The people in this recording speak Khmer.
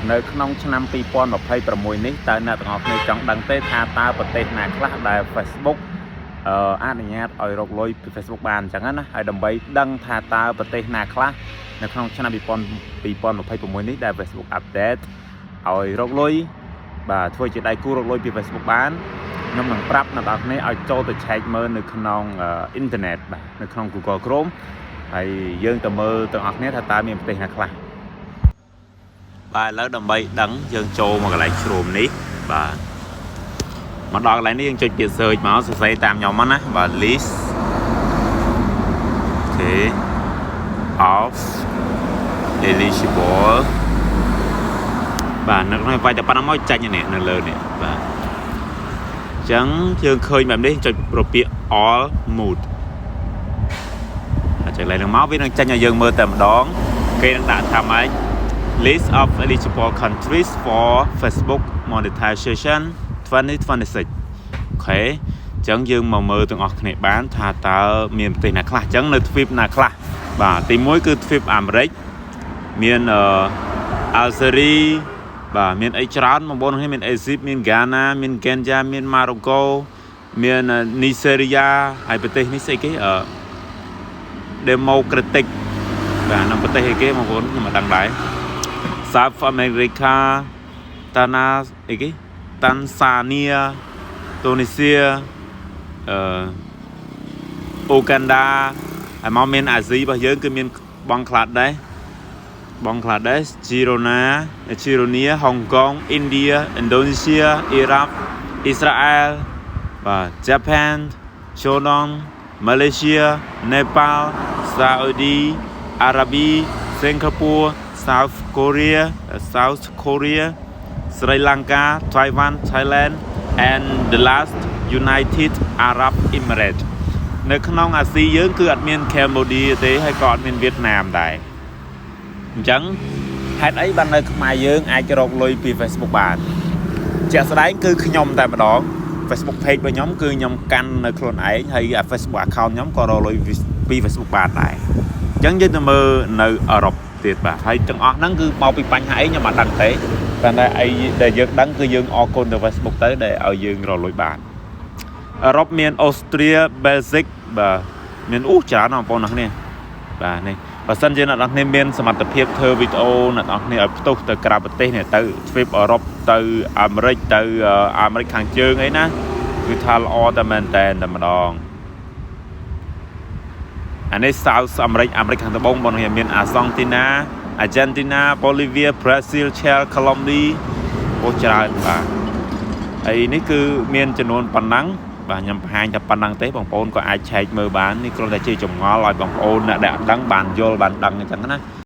នៅក្នុងឆ្នាំ2026នេះតើអ្នកទាំងអស់គ្នាចង់ដឹងទេថាតើប្រទេសណាខ្លះដែល Facebook អនុញ្ញាតឲ្យរកលុយពី Facebook បានអញ្ចឹងណាហើយដើម្បីដឹងថាតើប្រទេសណាខ្លះនៅក្នុងឆ្នាំ2026នេះដែល Facebook update ឲ្យរកលុយបាទធ្វើជាដៃគូរកលុយពី Facebook បានខ្ញុំនឹងប្រាប់អ្នកទាំងអស់គ្នាឲ្យចូលទៅឆែកមើលនៅក្នុងអ៊ីនធឺណិតបាទនៅក្នុង Google Chrome ហើយយើងទៅមើលទាំងអស់គ្នាថាតើមានប្រទេសណាខ្លះបាទឥឡូវដើម្បីដឹងយើងចូលមកកន្លែង Chrome នេះបាទមកដល់កន្លែងនេះយើងចុចពាក្យ search មកសរសេរតាមខ្ញុំមកណាបាទ list okay of eligible បាទនៅក្នុងវាយតែប៉ុណ្ណឹងមកចាញ់នេះនៅលើនេះបាទអញ្ចឹងយើងឃើញបែបនេះចុចរពាក្យ all mode ហើយចុចឡើងនឹងមកវានឹងចេញឲ្យយើងមើលតែម្ដងគេនឹងដាក់ថាម៉េច list of eligible countries for Facebook monetization 2026 okay អញ្ចឹងយើងមកមើលទាំងអស់គ្នាបានថាតើមានប្រទេសណាខ្លះអញ្ចឹងនៅទ្វីបណាខ្លះបាទទី1គឺទ្វីបអាមេរិកមានអឺអាល់សេរីបាទមានអីច្រើនបងប្អូនគ្នាមានអេស៊ីបមានហ្គាណាមានកេនយ៉ាមានម៉ារ៉ុកូមាននីសេរីយ៉ាហើយប្រទេសនេះស្អីគេអឺ Democratic បាទនៅប្រទេសអីគេបងប្អូនខ្ញុំមិនដឹងដែរ South America តាណាអីគេតាន់សានីតូនីសៀអឺអូកាន់ដាហើយមកមានអាស៊ីរបស់យើងគឺមានបង់ក្លាដេសបង់ក្លាដេសជីរ៉ូណាជីរ៉ូនីហុងកុងឥណ្ឌាឥណ្ឌូនេស៊ីអ៊ីរ៉ាប់អ៊ីស្រាអែលបាទ Japan ជូដង់ម៉ាឡេស៊ីនេប៉ាល់សាអូឌីអារ៉ាប៊ីសិង្ហបុរី South Korea South Korea Sri Lanka Taiwan Thailand and the last United Arab Emirates នៅក្នុងអាស៊ីយើងគឺអត់មាន Cambodia ទេហើយក៏អត់មានវៀតណាមដែរអញ្ចឹងហេតុអីបាននៅខ្មែរយើងអាចរកលុយពី Facebook បានជាក់ស្ដែងគឺខ្ញុំតែម្ដង Facebook page របស់ខ្ញុំគឺខ្ញុំកាន់នៅខ្លួនឯងហើយ Facebook account ខ្ញុំក៏រកលុយពី Facebook បានដែរអញ្ចឹងយើងទៅមើលនៅអឺរ៉ុបទៀតបាទហើយទាំងអស់ហ្នឹងគឺមកពីបញ្ហាអីខ្ញុំអត់ដឹងទេប៉ុន្តែអីដែលយើងដឹងគឺយើងអរគុណទៅ Facebook ទៅដែលឲ្យយើងរកលុយបានអឺរ៉ុបមានអូស្ទ្រាបែលហ្សិកបាទមានអូច្រើនណាស់បងប្អូនអ្នកគ្នាបាទនេះបើសិនជាអ្នកនរគ្នាមានសមត្ថភាពធ្វើវីដេអូអ្នកនរគ្នាឲ្យផ្ទុះទៅក្រៅប្រទេសនេះទៅទ្វីបអឺរ៉ុបទៅអាមេរិកទៅអាមេរិកខាងជើងអីណាគឺថាល្អតែមែនតែនតែម្ដងអានេះ South អាមេរិកអាមេរិកខាងត្បូងបងប្អូនមានអាសង់ទីណាអាហ្សែនទីណាបូលីវៀប្រេស៊ីលឆែលកូឡុំប៊ីអូច្រើនបាទហើយនេះគឺមានចំនួនប៉ុណ្ណឹងបាទខ្ញុំបង្ហាញតែប៉ុណ្ណឹងទេបងប្អូនក៏អាចឆែកមើលបាននេះគ្រាន់តែជាចម្ងល់ឲ្យបងប្អូនអ្នកដែលអត់ដឹងបានយល់បានដឹងអញ្ចឹងណា។